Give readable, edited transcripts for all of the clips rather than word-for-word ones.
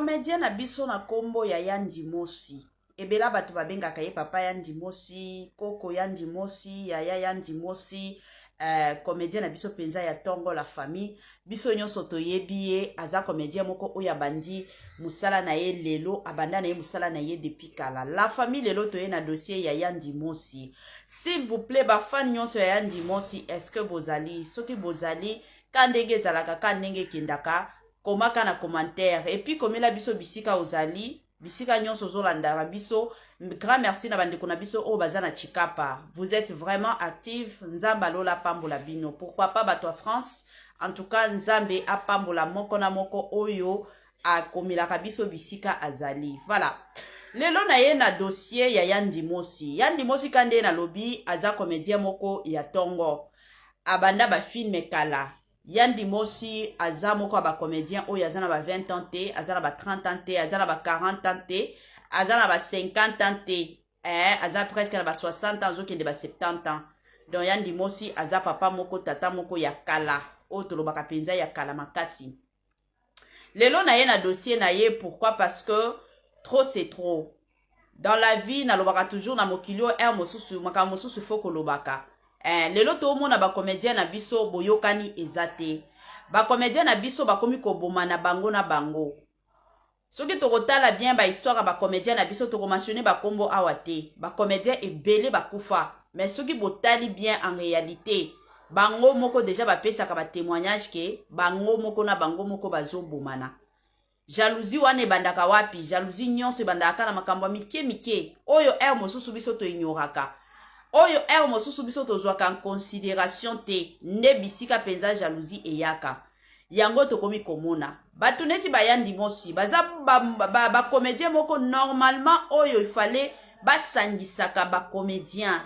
Comedien na biso na kombo ya Yandi Mosi. Ebela bato babengaka ye papa Yandi Mosi, koko Yandi Mosi, yaya Yandi Mosi, comedien na biso mpenza ya tongo, la famille. Biso nyonso toyebi ye, aza comedien moko oyo abandi mosala na ye lelo, abanda na ye mosala na ye depuis kala. La famille, lelo toye na dossier ya Yandi Mosi. S'il vous plaît, bafans nyonso ya Yandi Mosi, est-ce que bozali? Soki bozali, ka ndenge ezalaka, ka ndenge ekendaka, komaka na commentaire et puis komela biso bisika ozali, bisika nyonso ozolandaka biso. Grand merci na bandeko na biso oyo baza na Chikapa, vous êtes vraiment active. Nzambe alola apambola bino. Pourquoi pas bato ya France? En tout cas, Nzambe apambola moko na moko oyo akomelaka biso bisika azali. Voilà, lelo na ye na dossier ya Yandi Mosi. Yandi Mosi, ka nde nalobi, aza comédien moko ya ntongo, abanda bafilms kala. Yandi Mosi aza moko ya bacomédien oyo aza na ba 20 ans te, aza na ba 30 ans te, aza na ba 40 ans te, aza na ba 50 ans te, aza presque na ba 60 ans, azokende ba 70 ans. Donc Yandi Mosi aza papa moko, tata moko ya kala, oyo tolobaka mpenza ya kala makasi. Lelo na ye na dossier na ye, pourquoi? Parce que trop, c'est trop dans la vie. Nalobaka toujours, na mokili oyo, heure mosusu makambo mosusu faut kolobaka. Lelo toomona bacomédien na biso, boyokani eza te. Bacomédien na biso bakomi koboma na bango na bango. Soki tokotala bien bahistoire ya bacomédien na biso, tokomentionner bakombo awa te, bacomédien ebele bakufa. Mais soki botali bien, en réalité bango moko déjà bapesaka batémoignage ke bango moko na bango moko bazobomana. Jalousie wana ebandaka wapi? Jalousie nyonso ebandaka kaka na makambo ya mike mike oyo heure mosusu biso toignoraka, oyo heure mosusu biso tozwaka en considération te. Nde bisika mpenza jalousie eyaka, yango tokomi komona bato neti baYandi Mosi, baza bacomédien ba moko normalement oyo ifale basangisaka bacomédien.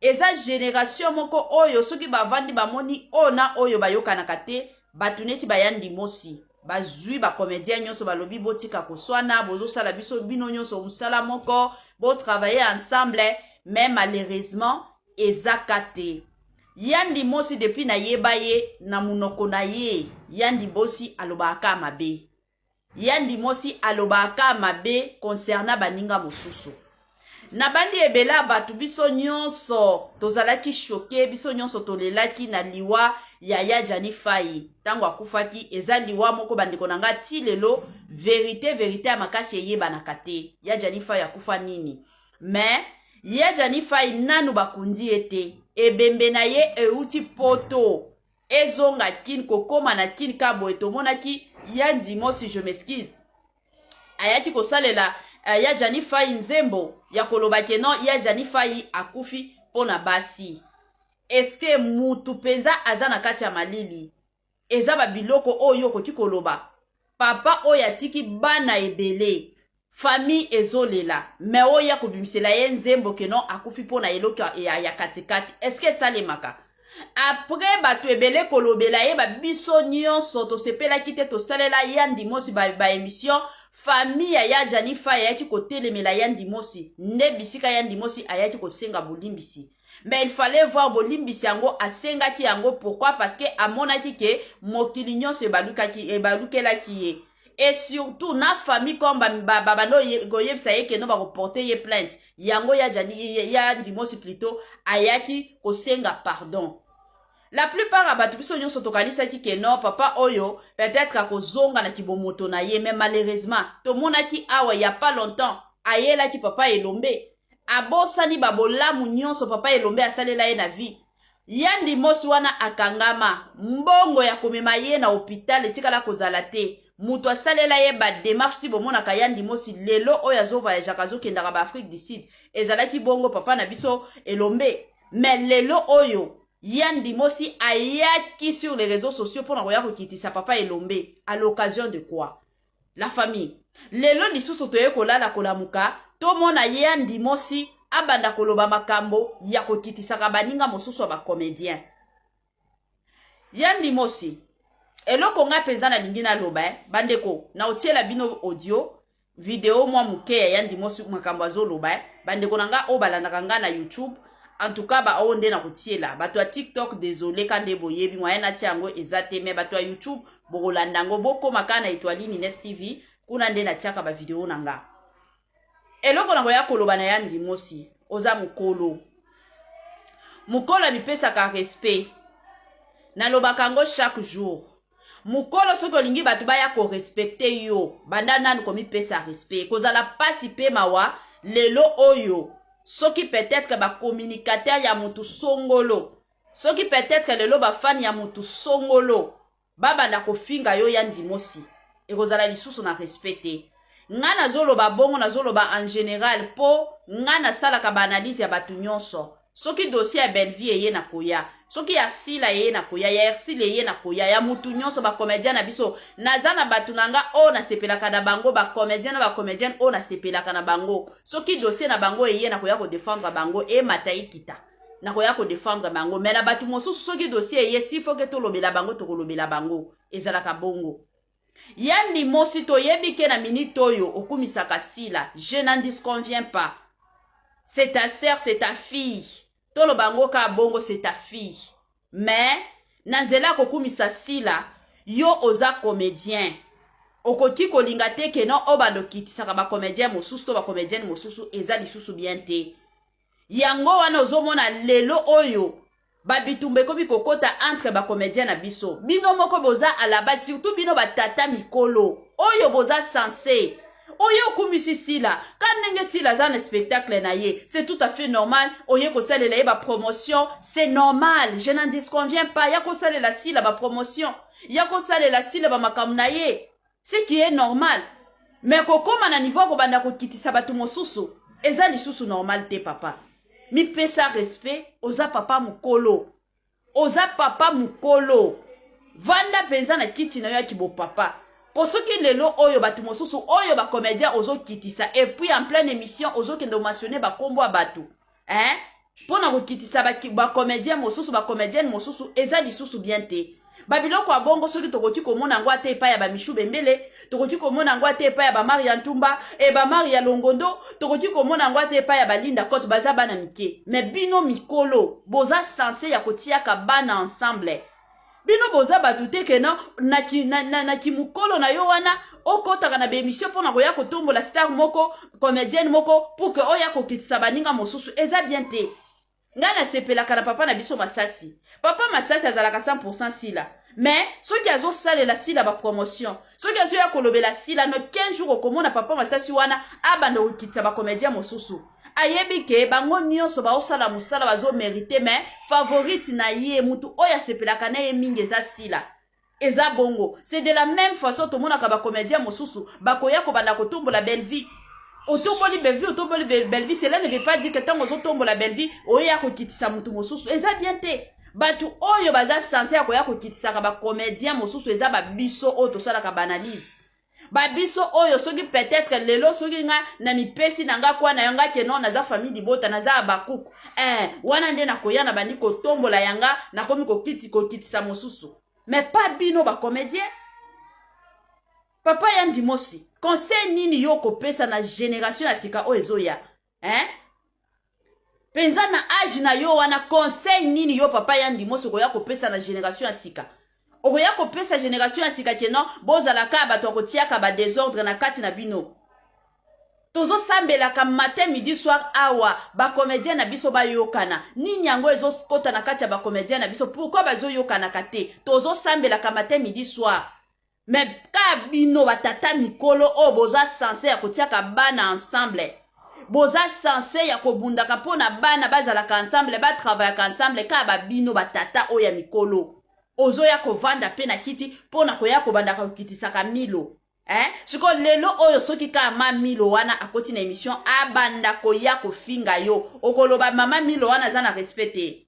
Eza génération moko oyo soki bavandi, bamoni oyo na oyo bayokanaka te, bato neti baYandi Mosi bazwi bacomédien nyonso, balobi: "Botika koswana, bozosala biso bino nyonso mosala moko, botravailler ensemble." Mais malheureusement ezaka te. Yandi Mosi, depuis nayeba ye, na monoko na ye, Yandi Mosi alobaka mabe. Yandi Mosi alobaka mabe concernant baninga mosusu. Na bandi ebele ya bato, biso nyonso tozalaki choqués, biso nyonso tolelaki na liwa ya ya Jani Fai ntango akufaki. Eza liwa moko, bandeko na nga, ti lelo vérité, vérité ya makasi eyebanaka te, ya Jani Fai akufa nini. Mais ya Jani Fai, nanu bakundi ye te. Ebembe na ye euti Poto, ezonga Kini, kokóma na Kini ka boye, tomonaki Yandi Mosi, je m'excuse, ayaki kosalela ya Jani Fai nzembo ya koloba ke non, ya Jani Fai akufi mpo na basi. Eske mutu mpenza aza na kati ya malili? Eza babiloko oyo okoki koloba? Papa oyo atiki bana ebele, famille ezolela, mais oyo akobimisela ye nzembo ke non, akufi mpo na eloko ya katikati, eske esalemaka? Après bato ebele kolobela ye, babiso nyonso tosepelaki te. Tosalela Yandi Mosi baémission ba. Famille ya ya Jani Fai ayaki kotelemela Yandi Mosi, nde bisika Yandi Mosi ayaki kosenga bolimbisi. Mais il fallait voir bolimbisi yango asengaki yango, pourquoi? Parce que amonaki ke mokili nyonso ebalukelaki ye, et surtout na famille, comme babando koyebisa ye ke non, bakoporter ye plainte. Yango ya Jani, ya Ndimosi plutôt, ayaki kosenga pardon. La plupart ya bato, biso nyonso tokanisaki ke non, papa oyo peut-être akozonga na kibomoto na ye. Mais malheureusement tomonaki awa ya pas longtemps, ayelaki papa Elombe, abosani babolamu nyonso papa Elombe asalela ye na vie. Yandi Mosi wana akangama, mbongo ya komema ye na hôpital etikala kozala te. Moto asalela ye badémarche ti bomonaka Yandi Mosi lelo oyo azovoyageaka, azokendaka baAfrique du Sud, ezalaki bongo papa na biso Elombe. Mais lelo oyo Yandi Mosi ayaki sur les réseaux sociaux mpona koya kokitisa papa Elombe, à l'occasion de quoi, la famille? Lelo lisusu toye kolala, kolamuka, tomona Yandi Mosi abanda koloba makambo ya kokitisaka baninga mosusu ya bacomédien. Yandi Mosi, eloko ngai mpenza nalingi naloba, bandeko, na otiela bino audio, video mwa moke ya Yandi Mosi, makambo azoloba. Bandeko na ngai oyo balandaka ngai na YouTube, en tout cas baoyo nde na kotiela. Bato ya TikTok, désolé, ka nde boyebi moyen natia yango eza te. Mais bato ya YouTube, bokolanda yango, bokóma kaka na Etoile Nines TV. Kuna nde natiaka bavideo na nga. Eloko na koya koloba na ya Ndimosi, oza mokolo. Mokolo amipesaka respect. Nalobaka yango chaque jour. Mokolo, soki olingi bato baya korespecter yo, banda nanu komipesa respect. Kozala pasi mpe mawa lelo oyo soki peut-être bacommunicateur ya motu songolo, soki peut-être lelo bafani ya motu songolo babanda kofinga yo ya Ndimosi, ekozala lisusu na respect te. Nga nazoloba bongo, nazoloba en général, mpo nga nasalaka baanalyse ya bato nyonso. Soki dossier ya Bellevie eye na koya, soki ya Sila eye na koya, ya Ersile eye na koya, ya mutu nyonso, bacomédien na biso, naza na bato na nga oyo nasepelaka na bango, bacomédien na bacomédienne oyo nasepelaka na bango. Soki dossier na bango eye na koya kodéfendre bango, emata ekita, nakoya kodéfendre bango. Mais na bato mosusu, soki dossier eye, s'il faut que tolobela bango, tokolobela bango. Ezalaka bongo. Ya Ndimosi, toyebi ke na minute oyo okumisaka Sila. Je n'en disconviens pas, c'est ta sœur, c'est ta fille. Toloba yango kaka bongo, c'est ta fille. Mais na nzela ya kokumisa Sila, yo oza comédien, okoki kolinga te ke no obanda okitisaka bacomédien mosusu to bacomédienne mosusu. Eza lisusu bien te. Yango wana ozomona lelo oyo babitumba ekomi kokɔta entre bacomédien na biso. Bino moko boza à la base, surtout bino batata mikolo oyo boza censé oyo okumisi Sila ka ndenge Sila aza na spectacle na ye, c'est tout à fait normal. Oye kosalela ye bapromotion, c'est normal, je n'en disconviens pas. Ya kosalela Sila bapromotion, ya kosalela Sila bamakambo na ye, ce qui est normal. Mais kokóma na niveau kobanda kokitisa bato mosusu eza lisusu normal te. Papa, mipesa respect. Oza papa mokolo, oza papa mokolo, vanda mpenza na kiti na yo ya kibopapa. Mpo soki lelo oyo bato mosusu oyo bacomédien ozokitisa, et puis en pleine émission ozokende omentionner bakombo ya bato, hein? Mpo na kokitisa bacomédien mosusu, bacomédienne mosusu, eza lisusu bien te. Babiloko ya bongo, soki tokoki komona yango ata epai ya bamishu bembele, tokoki komona yango ata epai ya bamari ya Ntumba e bamari ya Longondo, tokoki komona yango ata epai ya balinda Kote, baza bana mike. Mais bino mikolo boza censé ya kotiaka bana ensemble. Bino boza bato te ke na, na, na, na, na kimokolo na yo wana okɔtaka na baémission mpo na koya kotombola star moko, comédienne moko, pour que oya kokitisa baninga mosusu. Eza bien te. Ngai nasepelaka na papa na biso Masasi. Papa Masasi azalaka 100 Sila, mais soki azosalela Sila bapromotion, soki azoya kolobela Sila, no 15 jours okomona papa Masasi wana abanda kokitisa bacomédien mosusu. Ayebi ke bango nyonso baosala mosala, bazomériter, mais favorite na ye, mutu oyo asepelaka na ye mingi, eza Sila. Eza bongo. C'est de la même façon tomonaka bacomédien mosusu bakoya kobanda kotombola Bellevie. Otomboli Bellevie, otomboli Bellevie, cela ne veut pas dire que ntango ozotombola Bellevie, oya kokitisa motu mosusu. Eza bien te. Bato oyo baza censé ya koya kokitisaka bacomédien mosusu eza babiso oyo tosalaka baanalyse. Babiso oyo, soki peut-être lelo soki nga na mipesi na nga kwa na yo nga ke non, naza famille libota, naza ya bakuku wana nde nakoya na bandi kotombola yanga, nakomi kokitisa mosusu, mais pas bino bacomédien. Papa ya Ndimosi, conseil nini yo kopesa na génération ya sika oyo ezoya, hein? Mpenza na age na yo wana, conseil nini yo papa ya Ndimosi okoya kopesa na génération ya sika? Okoya kopesa génération ya sika ke non, bozalaka ya bato ya kotiaka badésordre na kati na bino. Tozosambelaka matin, midi, soir awa bacomédien na biso bayokana. Nini yango ezokɔta na kati ya bacomédien na biso? Pourquoi bazoyokanaka te? Tozosambelaka matin, midi, soir, mais ka bino batata mikolo oyo boza censé ya kotiaka bana ensemble, boza censé ya kobundaka mpo na bana bazalaka ensemble, batravaillaka ensemble, kaka babino batata oyo ya mikolo ozoya kovanda mpe na kiti mpo na koya kobandaka kokitisaka Milo, eh? Sikoyo lelo oyo soki kaka ma Milo wana akoti na émission, abanda koya kofinga yo, okoloba mama Milo wana aza na respect te,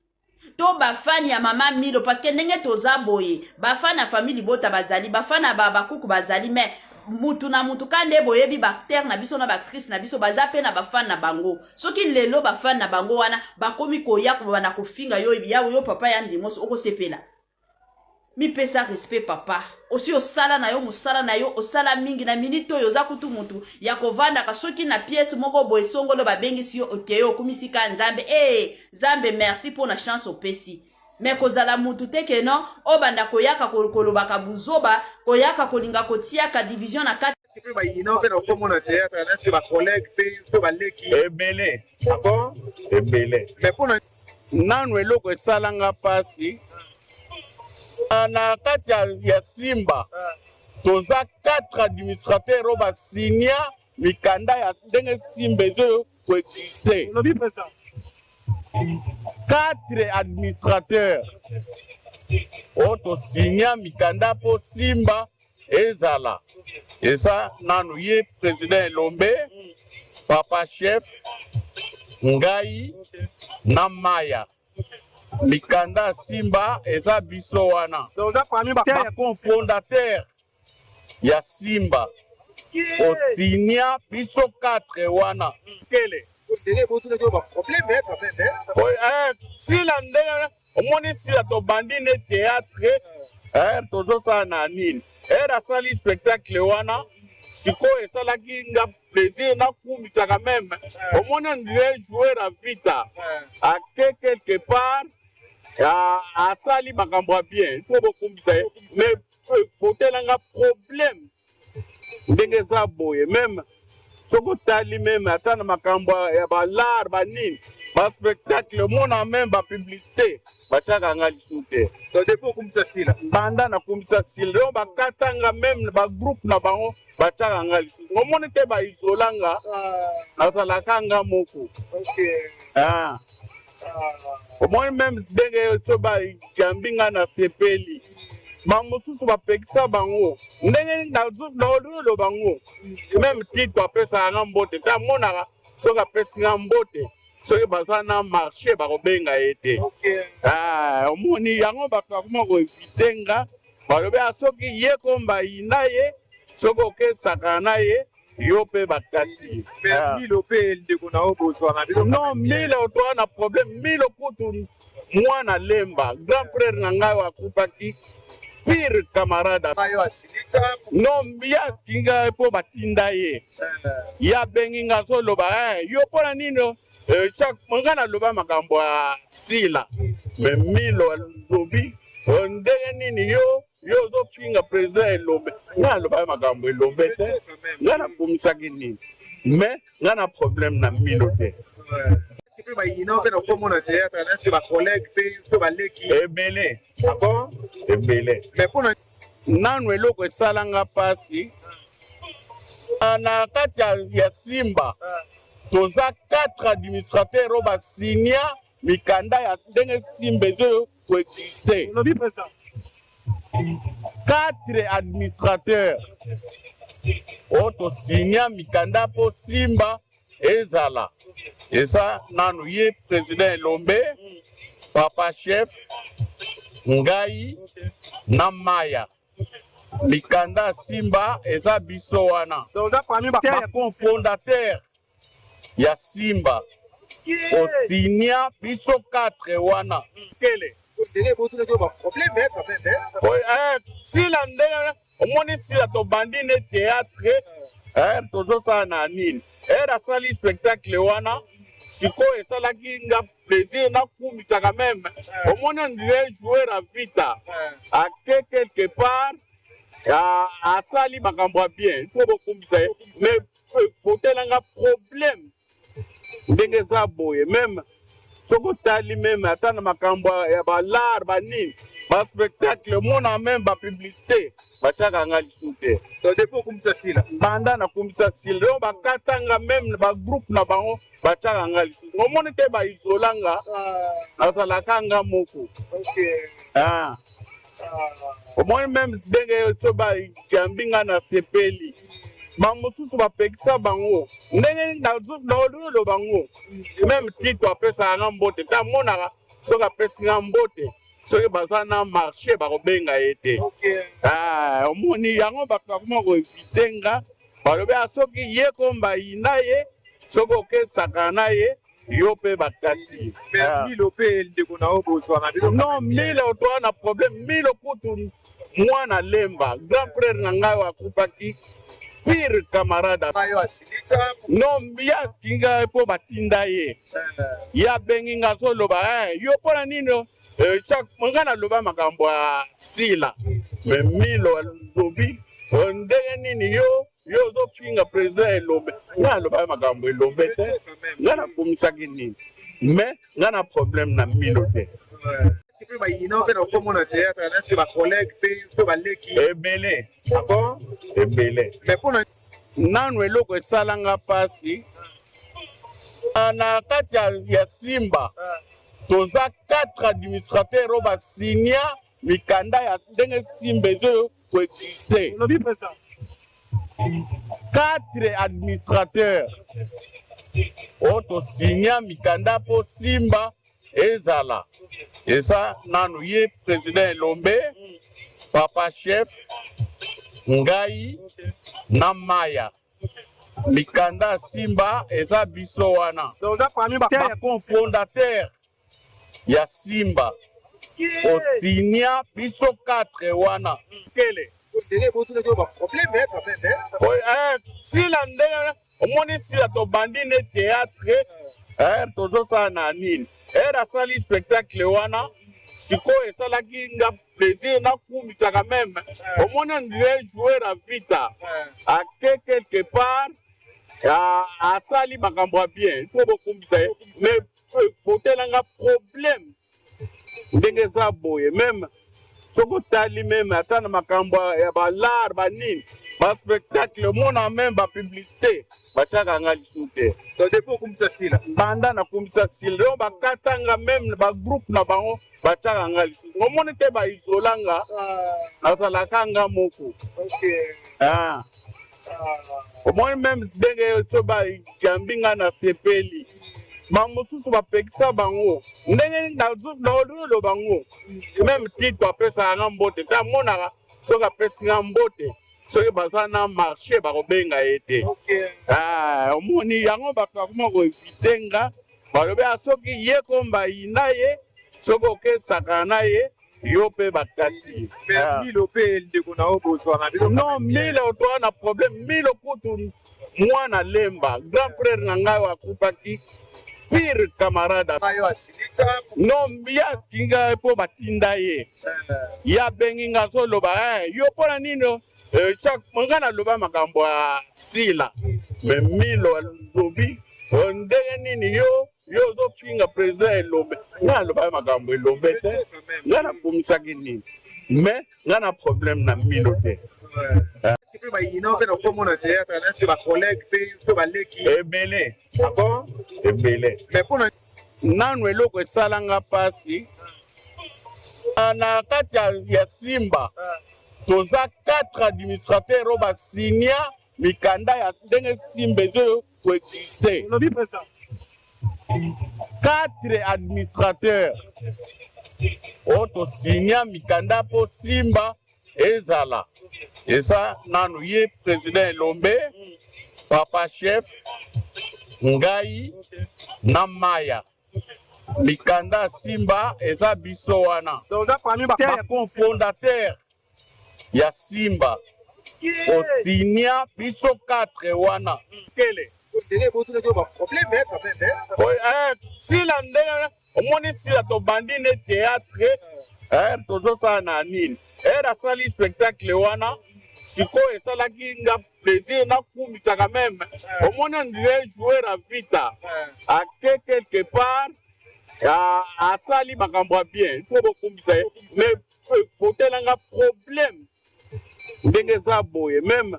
to bafani ya mama Milo? Parce que ndenge toza boye, bafani ya famille libota bazali, bafani ya bakuku bazali, mais mutu na mutu ka nde boyebi baacteur na biso na baactrice na biso baza mpe na bafani na bango. Soki lelo bafani na bango wana bakomi koya kobanda kofinga yo, ya yo papa ya Ndimosi, okosepela? Mipesa respect, papa. Osi osala na yo mosala na yo, osala mingi. Na minute oyo oza kutu mutu ya kovandaka soki na pièce moko boye songolo, babengisi yo, okeye, okumisi ka Nzambe. E Nzambe, merci mpo na chance opesi. Mais kozala mutu te ke non, obanda koyaka kolobaka buzoba, koyaka kolinga kotiaka division na kati. Mpe bayina mpe na komona théâtre, est-ce que ba collègue mpe to baleki? Ebele. Ah bon? Ebele. Mais mpona Nanu eloko esalanga mpasi na kati ya Simba, toza 4 administrateur oyo basinya mikanda ya ndenge Simba ezo koexiste. Olobi président. 4 administrateurs oyo tosinya mikanda mpo Simba ezala. Eza nanu ye président Elombe, papa chef, ngai na Maya. Mikanda ya Simba eza biso wana. Donc oza parmi ba Bacofondateur ya Simba, osinya biso 4 wana. Kele ndenge botunaki ba problème quand même. Oyo, sila ndenge omoni sila, tobandi ne théâtre, tozosala na nini, asali spectacle wana. Sikoyo esalaki nga plaisir, nakumisaka même. Omoni, on dirait joueur ya Vita ake quelque part, asali makambo ya bien, il faut bokumbisa ye. Mais kotelanga problème ndenge eza boye, même soki otali même ata na makambo ya balare, banini, baspectacle, omona même bapublicité, batiaka nga lisusu te. Donc depuis okumisa Sila? Banda nakumbisa Sila, donc bakatanga même bagroupe na bango, batiaka nga lisusu. Omoni te, baisolanga, nazalaka nga moko. Ah. Omoni même ndenge so bayambi nga, na sepeli. Bamosusu bapekisa bango ndenge naoloba bango. Même Tito apesaka nga mbote te, amonaka soki apesi nga mbote, soki baza na marché, bakobenga ye te. Ah, omoni yango, bato bakoma koevite nga. Balobi soki ye komba yina ye, soki okesaka na ye, yo mpe bakati. Mais Milo mpe, ndeko na yo, bozwaka bino? Non, Milo toa na problème. Milo kutu mwana Lemba, grand frère na ngai oyo akufaki, pire camarade. Yo asilika? Non, ye akinga mpo batinda ye. Ye abengi nga, azoloba: "Yo mpona nini?" Nga naloba makambo ya Sila, mais Milo alobi: "Ndenge nini yo ozofinga président Elombe?" Nga naloba makambo Elombe te, nga nakomisaki nini, mais nga na problème na Milo te. Mpe bayina mpe na komona théâtre, est-ce que ba collègue mpe to baleki? Ebele. Ah bon? Ebele. Mais mpona Nanu eloko esalanga mpasi na kati ya Simba, toza 4 administrateur oyo basinya mikanda ya ndenge Simba ezo koexiste. Olobi président. 4 administrateurs oyo tosinya mikanda mpo Simba ezala. Eza nanu ye président Elombe, papa chef, ngai na Maya. Mikanda ya Simba eza biso wana. Donc oza parmi ba Bacofondateur ya Simba, osinya biso 4 wana. Kele ndenge botunaki ba problème quand même. Oyo, sila ndenge omoni sila, tobandi ne théâtre, tozosala na nini, asali spectacle wana. Sikoyo esalaki nga plaisir, nakumisaka même. Omoni, on dirait joueur ya Vita ake quelque part, asali makambo ya bien, il faut bokumbisa ye. Mais kotelanga problème ndenge eza boye, même soki otali même ata na makambo ya balare, banini, baspectacle, omona même bapublicité, batiaka nga lisusu te. Donc depuis okumisa Sila? Banda nakumbisa Sila, donc bakatanga même bagroupe na bango, batiaka nga lisusu. Omoni te, baisolanga, nazalaka nga moko. Ah. Omoni même ndenge so bayambi nga, na sepeli. Bamosusu bapekisa bango ndenge naoloba bango. Même Tito apesaka nga mbote te, amonaka soki apesi nga mbote, soki baza na marché, bakobenga ye te. Ah, omoni yango, bato bakoma koevite nga. Balobi soki ye komba yina ye, soki okesaka na ye, yo mpe bakati. Mais Milo mpe, ndeko na yo, bozwaka bino? Non, Milo toa na problème. Milo kutu mwana Lemba, grand frère na ngai oyo akufaki, pire camarade. Yo asilika? Non, ye akinga mpo batinda ye. Ye abengi nga, azoloba: "Yo mpona nini?" Nga naloba makambo ya Sila, mais Milo alobi: "Ndenge nini yo Yo ozofinga président Elombe. Ngai nalobaki makambo Elombe te, ngai nakumisaki nini? Mais ngai na problème na Milo te. Mpe bayina mpe na okomona théâtre, est-ce bacollègue mpe to baleki? Ebele. Ah bon? Ebele. Mais mpona Nanu eloko esalanga mpasi, na kati ya Simba toza 4 administrateur oyo basinya mikanda ya ndenge Simba ezo koexiste. Olobi président. 4 administrateurs oyo tosinya mikanda mpo Simba ezala. Eza nanu ye président Elombe, papa chef, ngai na Maya. Mikanda ya Simba eza biso wana. Donc oza parmi ba bacofondateur ya Simba, osinya biso 4 wana kele. Ndenge botunaki oyo baproblème quand même. Sila, ndenge omoni Sila, tobandi ne théâtre, tozosala na nini, asali spectacle wana. Sikoyo esalaki nga plaisir, nakumisaka même. Omoni andire joueur ya Vita ake quelque part, asali makambo ya bien, il faut bokumbisa ye. Mais botelanga problème ndenge eza boye. Même soki otali, même ata na makambo ya balare, banini, baspectacle, omona même bapublicité, batiaka nga lisusu te. Donc depuis okumisa Sila? Banda nakumbisa Sila, donc bakatanga même bagroupe na bango, batiaka nga lisusu. Omoni te, baisolanga, nazalaka nga moko. Ah. Omoni même ndenge so bayambi nga, na sepeli. Bamosusu bapekisa bango ndenge naoloba ngo. Même Tito apesaka nga mbote te, amonaka soki apesi nga mbote, soki baza na marché, bakobenga ye te. Ah, omoni yango, bato bakoma koéviter nga. Balobi soki ye komba yina ye, soki okesaka na ye, yo mpe bakati. Mais Milo mpe, ndeko na yo, bozwaka bino? Non, Milo toa na problème. Milo kutu mwana Lemba, grand frère na ngai oyo akufaki, pire camarade. Yo asilika? Non, ye akinga mpo batinda ye. Ye abengi nga, azoloba: "Yo mpona nini?" Chaque nga naloba makambo ya Sila, mais Milo alobi: "Ndenge nini yo ozofinga président Elombe?" Ngai naloba makambo Elombe te, ngai nakumisaki nini? Mais ngai na problème na Milo te. Mpe bayina mpe na okomona théâtre, est-ce bacollègue mpe to baleki? Ebele. Ah bon? Ebele. Mais mpona Nanu eloko esalanga mpasi, na kati ya Simba toza 4 administrateur oyo basinya mikanda ya ndenge Simba ezo koexiste. Olobi président. 4 administrateurs oyo tosinya mikanda mpo Simba ezala. Eza nanu ye président Elombe, papa chef, ngai na Maya. Mikanda ya Simba eza biso wana. Donc oza parmi ba bacofondateur ya Simba, osinya biso 4 wana kele. Ndenge botunaki oyo baproblème quand même. Sila, ndenge omoni Sila, tobandi ne théâtre, tozosala na nini, asali spectacle wana. Sikoyo esalaki nga plaisir, nakumisaka même. Omoni andire joueur ya Vita ake quelque part, asali makambo ya bien, il faut bokumbisa ye. Mais botelanga problème ndenge eza boye. Même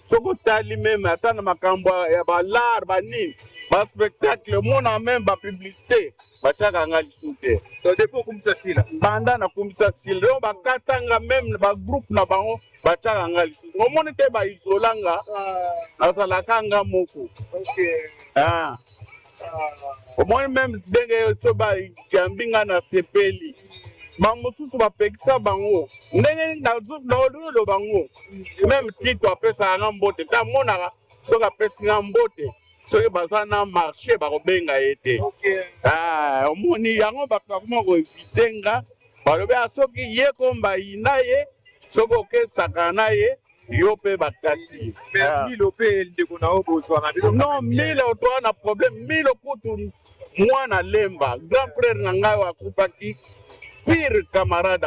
soki otali, même ata na makambo ya balare, banini, baspectacle, omona même bapublicité, batiaka nga lisusu te. Donc depuis okumisa Sila? Banda nakumbisa Sila, donc bakatanga même bagroupe na bango, batiaka nga lisusu. Omoni te, baisolanga, nazalaka nga moko. Ah. Omoni même ndenge so bayambi nga, na sepeli. Bamosusu bapekisa bango ndenge naoloba ngo. Même Tito apesaka nga mbote te, amonaka soki apesi nga mbote, soki baza na marché, bakobenga ye te. Ah, omoni yango, bato bakoma koéviter nga. Balobi soki ye komba yina ye, soki okesaka na ye, yo mpe bakati. Mais Milo mpe, ndeko na yo, bozwaka bino? Non, Milo toa na problème. Milo kutu mwana Lemba, grand frère na ngai oyo akufaki. pire camarade.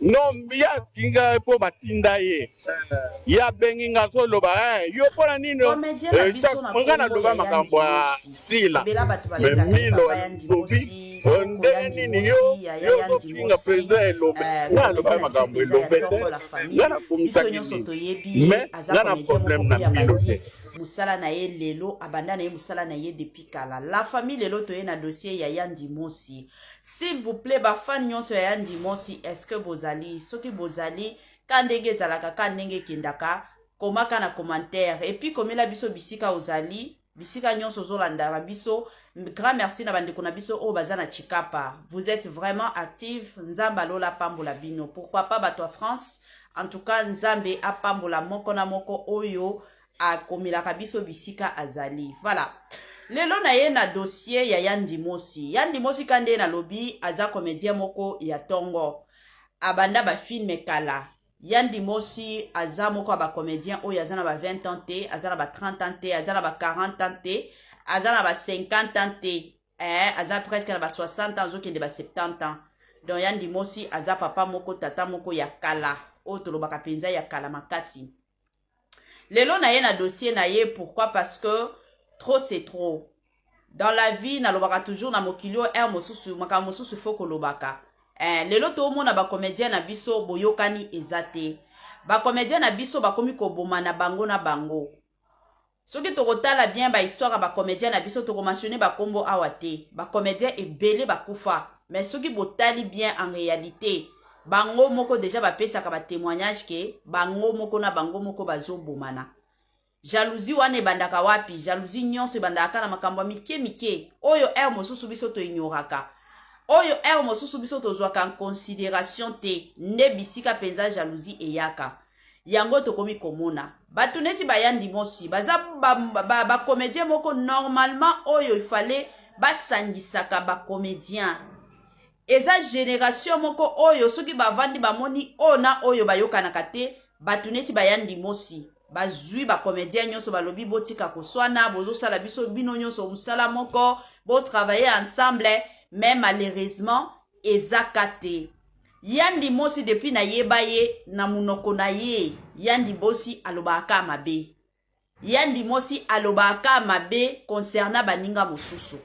Non, ye atinga mpo batinda ye. Ye abengi nga, azoloba: "Yo, mpona nini?" Nga naloba makambo ya Sila, mais Milo alobi: "Ndenge nini yo ozofinga président Elombe?" Nga naloba makambo Elombe te, nga nakomisaki nini, mais nga na problème na Milo te. Mosala na ye lelo, abanda na ye mosala na ye depuis kala. La famille, lelo toye na dossier ya Yandi Mosi. S'il vous plaît, bafans nyonso ya Yandi Mosi, est ce que bozali? Soki bozali, ka ndenge ezalaka, ka ndenge ekendaka, komaka na commentaire et puis komela biso bisika ozali, bisika nyonso ozolandaka biso. Grand merci na bandeko na biso oyo baza na Chikapa, vous êtes vraiment active. Nzambe alola apambola bino. Pourquoi pas bato ya France? En tout cas, Nzambe apambola moko na moko oyo akomelaka biso bisika azali. Voilà, lelo na ye na dossier ya Yandi Mosi. Yandi Mosi, ka nde nalobi, aza comédien moko ya ntongo, abanda bafilms kala. Yandi Mosi aza moko ya bacomédien oyo aza na ba 20 ans te, aza na ba 30 ans te, aza na ba 40 ans te, aza na ba 50 ans te, aza presque na ba 60 ans, azokende ba 70 ans. Donc Yandi Mosi aza papa moko, tata moko ya kala, oyo tolobaka mpenza ya kala makasi. Lelo na ye na dossier na ye. Pourquoi? Parce que trop, c'est trop dans la vie. Nalobaka toujours, na mokili oyo, aire mosusu, makambo mosusu faut kolobaka. Lelo toomona bacomédien na biso, boyokani eza te. Bacomédien na biso bakomi koboma na bango na bango. Soki tokotala bien bahistoire ya bacomédien na biso, tokomentionner bakombo awa te, bacomédien ebele bakufa, mais soki botali bien, en réalité bango moko déjà bapesaka batémoignage ke bango moko na bango moko bazobomana. Jalousie wana ebandaka wapi? Jalousie nyonso ebandaka na makambo ya mike mike oyo ere mosusu biso toignoraka, oyo ere mosusu biso tozwaka en considération te. Nde bisika mpenza jalousie eyaka, yango tokomi komona bato neti baYandi Mosi, baza bacomédien ba, ba moko normalement oyo ifale basangisaka bacomédien. Eza génération moko oyo soki bavandi, bamoni oyo na oyo bayokanaka te, bato neti baYandi Mosi bazwi bacomédien nyonso, balobi: "Botika koswana, bozosala biso bino nyonso mosala moko, botravailler ensemble." Mais malheureusement ezaka te. Yandi Mosi, depuis nayeba ye, na monoko na ye, Yandi Mosi alobaka mabe. Yandi Mosi alobaka mabe concernant baninga mosusu.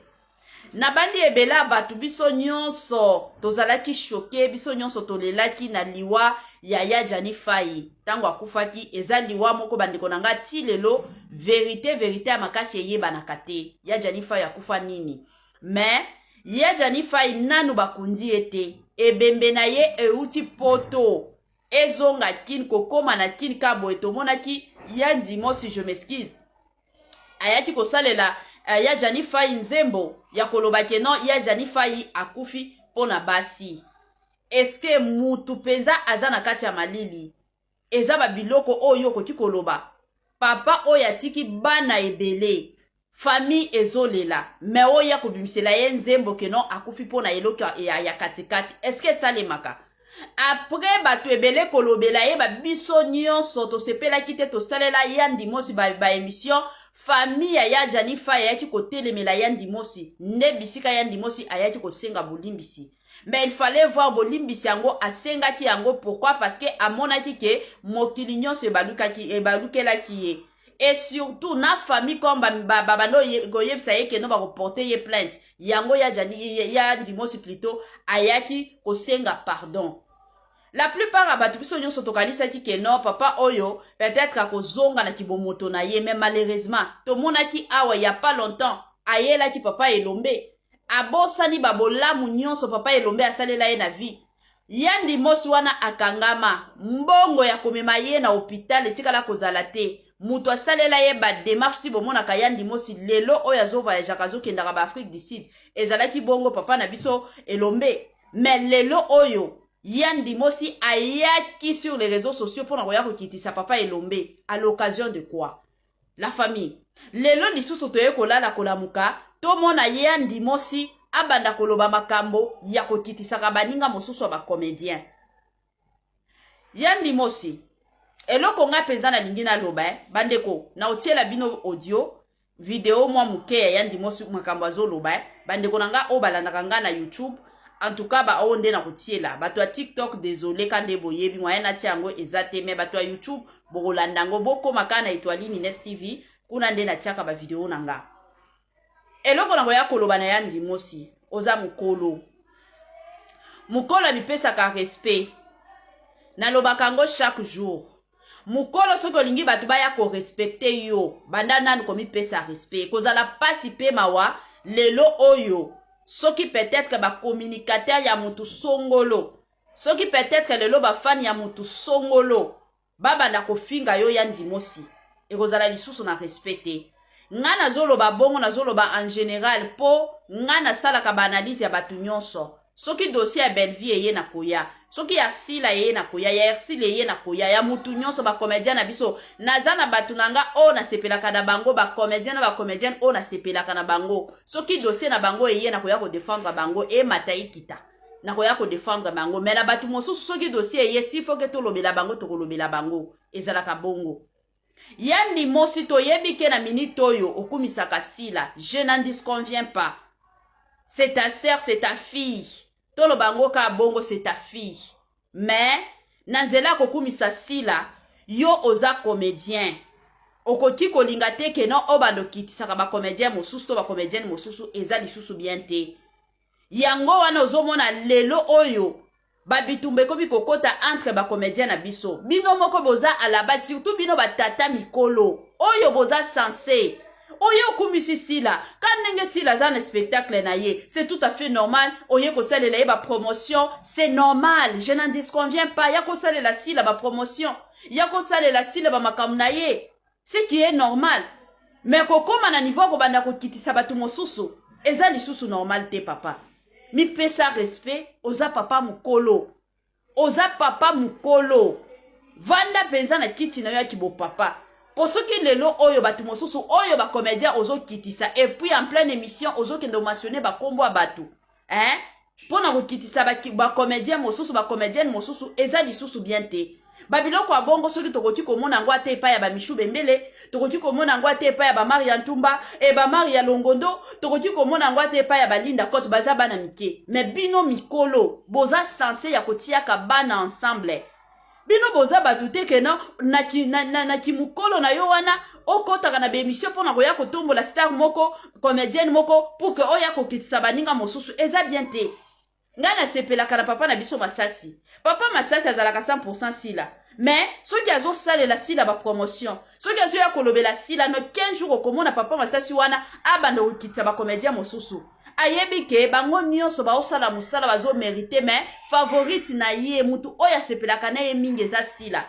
Na bandi ebele ya bato, biso nyonso tozalaki choqué, biso nyonso tolelaki na liwa ya ya Jani Fai ntango akufaki. Eza liwa moko, bandeko na nga, ti lelo vérité, vérité ya makasi eyebanaka te, ya Jani Fai akufa nini. Mais ya Jani Fai, nanu bakundi ye te. Ebembe na ye euti Poto, ezonga Kini. Kokóma na Kini ka boye, tomonaki Yandi Mosi, je m'excuse, ayaki kosalela ya Jani Fai nzembo ya koloba ke non, ya Jani Fai akufi mpo na basi. Eske mutu mpenza aza na kati ya malili? Eza babiloko oyo okoki koloba? Papa oyo atiki bana ebele, famille ezolela, mais oyo ya kobimisela ye nzembo ke non, akufi mpo na eloko ya katikati, eske esalemaka? Après bato ebele kolobela ye, babiso nyonso tosepelaki te. Tosalela Yandi Mosi baémission ba. Famille ya ya Jani Fai ayaki kotelemela Yandi Mosi, nde bisika Yandi Mosi ayaki kosenga bolimbisi. Mais il fallait voir bolimbisi yango asengaki yango. Pourquoi? Parce que amonaki ke mokili nyonso ebalukelaki ye, et surtout na famille, comme babanda koyebisa ye ke non, bakoporter ye plainte. Yango ya Jani, Yandi Mosi plutôt, ayaki kosenga pardon. La plupart ya bato, biso nyonso tokanisaki ke non, papa oyo peut-être akozonga na kibomoto na ye. Mais malheureusement tomonaki awa ya pas longtemps, ayelaki papa Elombe, abosani babolamu nyonso papa Elombe asalela ye na vie. Yandi Mosi wana akangama, mbongo ya komema ye na hôpital etikala kozala te. Moto asalela ye badémarche ti bomonaka Yandi Mosi lelo oyo azovoyageaka, azokendaka baAfrique du Sud, ezalaki bongo papa na biso Elombe. Mais lelo oyo Yandi Mosi ayaki sur les réseaux sociaux mpona koya kokitisa papa Elombe. À l'occasion de quoi, la famille? Lelo lisusu toye kolala, kolamuka, tomona Yandi Mosi abanda koloba makambo ya kokitisaka baninga mosusu ya bacomédien. Yandi Mosi, eloko nga mpenza nalingi naloba, bandeko, na otiela bino audio, video mwa moke ya Yandi Mosi, makambo azoloba. Bandeko na nga oyo balandaka nga na YouTube, En tout cas, baoyo nde nakotiela bato ya TikTok, désolé, ka nde boyebi moyen natia yango eza te. Mais bato ya YouTube, bokolanda yango, bokóma kaka na Etoile Nines TV, kuna nde natiaka bavideo na nga. Eloko na koya koloba na ya Ndimosi, oza mokolo, mokolo amipesaka respect. Nalobaka yango chaque jour: mokolo, soki olingi bato baya korespecter yo, banda nanu komipesa respect. Kozala pasi mpe mawa lelo oyo, soki peut-être bacommunicateur ya motu songolo, soki peut-être lelo bafani ya motu songolo babanda kofinga yo, ya Ndimosi, ekozala lisusu na respect te. Nga nazoloba bongo, nazoloba en général, mpo nga nasalaka baanalyse ya bato nyonso. Soki dossier ya Bellevie eye na koya, soki ya Sila eye na koya, ya Ersile eye na koya, ya mutu nyonso, bacomédien na biso, naza na bato na nga oyo nasepelaka na bango, bacomédien na bacomédienne oyo nasepelaka na bango. Soki dossier na bango eye, na koya kodéfendre bango, emata ekita, nakoya kodéfendre bango. Mais na bato mosusu, soki dossier eye, s'il faut que tolobela bango, tokolobela bango. Ezalaka bongo. Ya Ndimosi, toyebi ke na minute oyo okumisaka Sila, je n'en disconviens pas, c'est ta sœur, c'est ta fille, toloba yango kaka bongo, c'est ta fille. Mais na nzela ya kokumisa Sila, yo oza comédien, okoki kolinga te ke no oyo bando okitisaka bacomédien mosusu to bacomédienne mosusu, eza lisusu bien te. Yango wana ozomona lelo oyo babitumba ekomi kokɔta entre bacomédien na biso. Bino moko boza à la base, surtout bino batata mikolo oyo boza censé oyo okumisi Sila ka ndenge Sila aza na spectacle na ye, c'est tout à fait normal. Oye kosalela ye bapromotion, c'est normal, je n'en disconviens pas. Ya kosalela Sila bapromotion, ya kosalela Sila bamakambo na ye, ce qui est normal. Mais kokóma na niveau kobanda kokitisa bato mosusu, eza lisusu normal te. Papa, mipesa respect. Oza papa mokolo, oza papa mokolo, vanda mpenza na kiti na yo ya kibopapa. Mpo soki lelo oyo bato mosusu oyo bacomédien ozokitisa, et puis en pleine émission ozokende omentionner bakombo ya bato, hein? Mpo na kokitisa bacomédien mosusu, bacomédienne mosusu, eza lisusu bien te. Babiloko ya bongo, soki tokoki komona yango ate epai ya bamishu bembele, tokoki komona yango ate epai ya bamari ya Ntumba e bamari ya Longondo, tokoki komona yango ate epai ya balinda Kote, baza bana mike. Mais bino mikolo boza censé ya kotiaka bana ensemble. Bino boza bato te ke na, na, na, na, na kimokolo na yo wana okɔtaka na baémission mpo na koya kotombola star moko, comédienne moko, pour que oya kokitisa baninga mosusu, eza bien te. Ngai nasepelaka na papa na biso Masasi. Papa Masasi azalaka 100 Sila, mais soki azosalela Sila bapromotion, soki azoya kolobela Sila, no 15 jours okomona papa Masasi wana abanda kokitisa bacomédien mosusu. Ayebi ke bango nyonso baosala mosala, bazomériter, mais favorite na ye, mutu oyo asepelaka na ye mingi, eza Sila.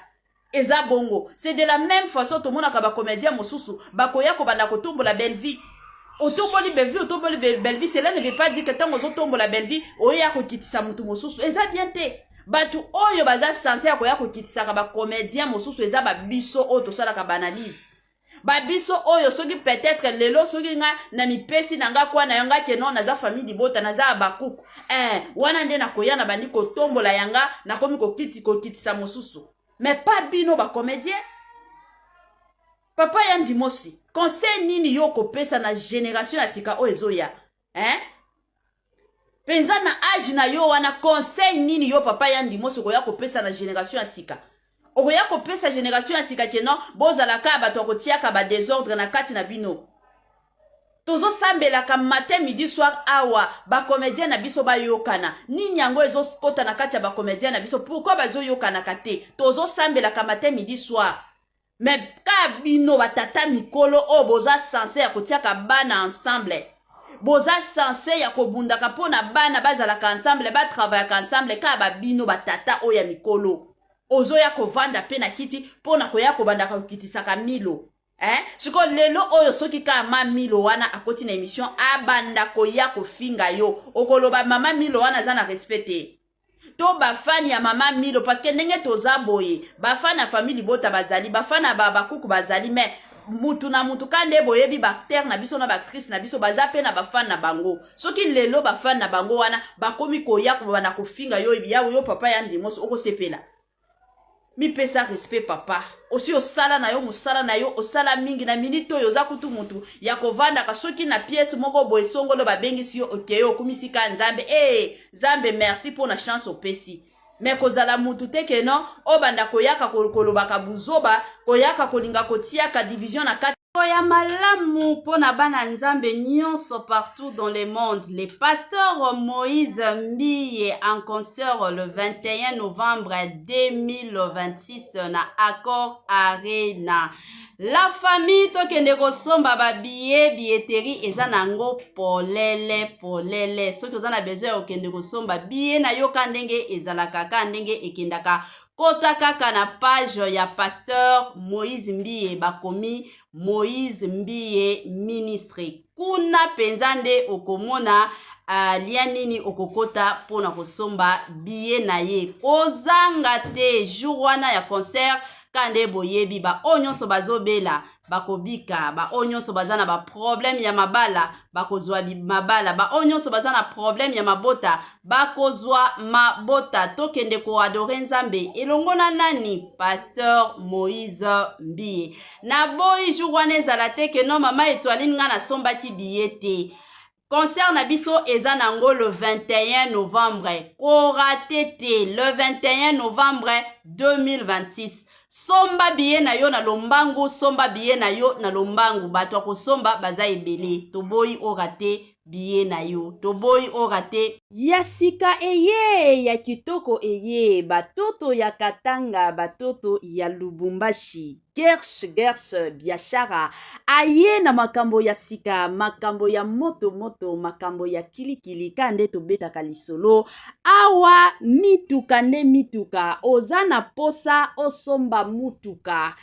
Eza bongo. C'est de la même façon tomonaka bacomédien mosusu bakoya kobanda kotombola Bellevie. Otomboli Bellevie, otomboli Bellevie, cela ne veut pas dire que ntango ozotombola Bellevie, oya kokitisa motu mosusu, eza bien te. Bato oyo baza censé ya koya kokitisaka bacomédien mosusu eza babiso oyo tosalaka baanalyse. Babiso oyo, soki peut-être lelo, soki nga na mipesi na nga kwa na yo nga ke non, naza famille libota, naza ya bakuku wana nde nakoya na bandi kotombola yanga, nakomi kokitisa mosusu, mais pas bino bacomédien. Papa ya Ndimosi, conseil nini yo kopesa na génération ya sika oyo ezoya, hein? Mpenza na age na yo wana, conseil nini yo, papa ya Ndimosi, okoya kopesa na génération ya sika? Okoya kopesa génération ya sika ke non, bozalaka bato ya kotiaka badésordre na kati na bino. Tozosambelaka matin, midi, soir awa, bacomédien na biso bayokana. Nini yango ezokɔta na kati ya bacomédien na biso? Pourquoi bazoyokanaka te? Tozosambelaka matin, midi, soir, mais ka bino batata mikolo oyo boza censé ya kotiaka bana ensemble, boza censé ya kobundaka mpo na bana bazalaka ensemble, batravaillaka ensemble, kaka babino batata oyo ya mikolo ozoya kovanda mpe na kiti mpo na koya kobandaka kokitisaka Milo, eh? Sikoyo lelo oyo, soki kaka ma Milo wana akoti na émission, abanda koya kofinga yo, okoloba mama Milo wana aza na respect te, to bafani ya mama Milo? Parce que ndenge toza boye, bafani ya famille libota bazali, bafani ya bakuku bazali, mais mutu na mutu ka nde boyebi, baacteur na biso na baactrice na biso baza mpe na bafani na bango. Soki lelo bafani na bango wana bakomi koya kobanda kofinga yo, ya yo papa ya Ndimosi, okosepela? Mipesa respect, papa. Osi osala na yo mosala na yo, osala mingi. Na minute oyo oza kutu mutu ya kovandaka soki na pièce moko boye songolo, babengisi yo, okeye, okumisi ka Nzambe. E Nzambe, merci mpo na chance opesi. Me kozala mutu te que non, obanda koyaka kolobaka buzoba, koyaka kolinga kotiaka division na kati ya malamu mpo na bana Nzambe nyonso partout dans le monde. Le pasteur Moïse Mbiye en concert le 21 novembre 2026 na Accor Arena. La famille, tokende kosomba babillet. Billetterie eza nango polele polele. Soki oza na besoin ya kokende kosomba billet na yo, ka ndenge ezalaka, ka ndenge ekendaka, kota kaka na page ya pasteur Moïse Mbiye, bakomi Moïse Mbiye Ministre. Kuna mpenza nde okomona lien nini okokota mpona kosomba billet na ye. Kozanga te jour wana ya concert. Ka nde boyebi, baoyo nyonso bazobela bakobika, baoyo nyonso baza na baproblème ya mabala bakozwa mabala, baoyo nyonso baza na problème ya mabota bakozwa mabota. Tokende koadorer Nzambe elongo na nani? Pasteur Moïse Mbiye. Naboyi jour wana ezala te que non, mama Etoiline, nga nasombaki billet te. Concert na biso eza nango le 21 novembre. Korater te. Le 21 novembre 2026, somba billet na yo na lombangu, somba billet na yo na lombangu. Bato ya kosomba baza ebele. Toboyi orater billet na yo, toboyi orater. Ya sika eye, ya kitoko eye, batoto ya Katanga, batoto ya Lubumbashi, Gers Gers Biashara aye na makambo ya sika, makambo ya moto moto, makambo ya kilikili. Ka nde tobetaka lisolo awa, mituka nde mituka. Oza na posa osomba mutuka,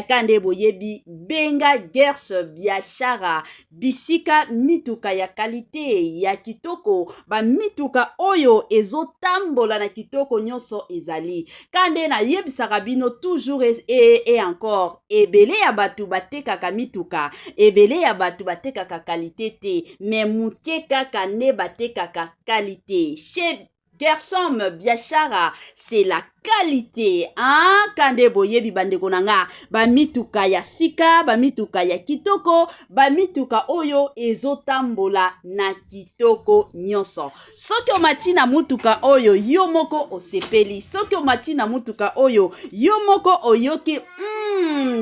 ka nde boyebi, benga Gers Biashara, bisika mituka ya qualité, ya kitoko, bamituka oyo ezotambola na kitoko nyonso ezali. Ka nde nayebisaka bino toujours et encore, ebele ya bato batekaka mituka, ebele ya bato batekaka qualité te, me moke kaka nde batekaka qualité. Chez Gersom Biashara, c'est la qualité, hein? Kande boyebi, bandeko na nga, bamituka ya sika, bamituka ya kitoko, bamituka oyo ezotambola na kitoko nyonso. Soki omati na mutuka oyo, yo moko osepeli. Soki omati na mutuka oyo, yo moko oyoki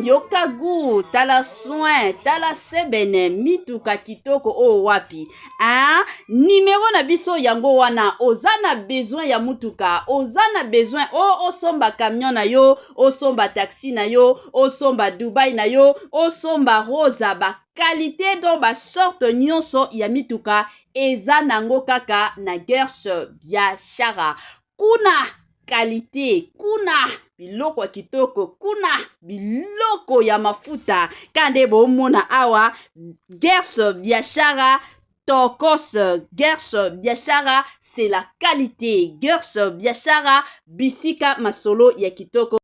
yoka gu, tala soin, tala sebene, mituka kitoko oyo wapi, hein? Nimero na biso yango wana. Oza na besoin ya mutuka, oza na besoin o osomba camion na yo, osomba taxi na yo, osomba Dubai na yo, osomba Rosa, baqualité, donc basorte nyonso ya mituka eza nango kaka na Gers Biashara. Kuna qualité, kuna biloko ya kitoko, kuna biloko ya mafuta. Ka nde bomona awa, Gers Biashara tokos. Gers Biashara, c'est la qualité. Gers Biashara, bisika masolo ya kitoko.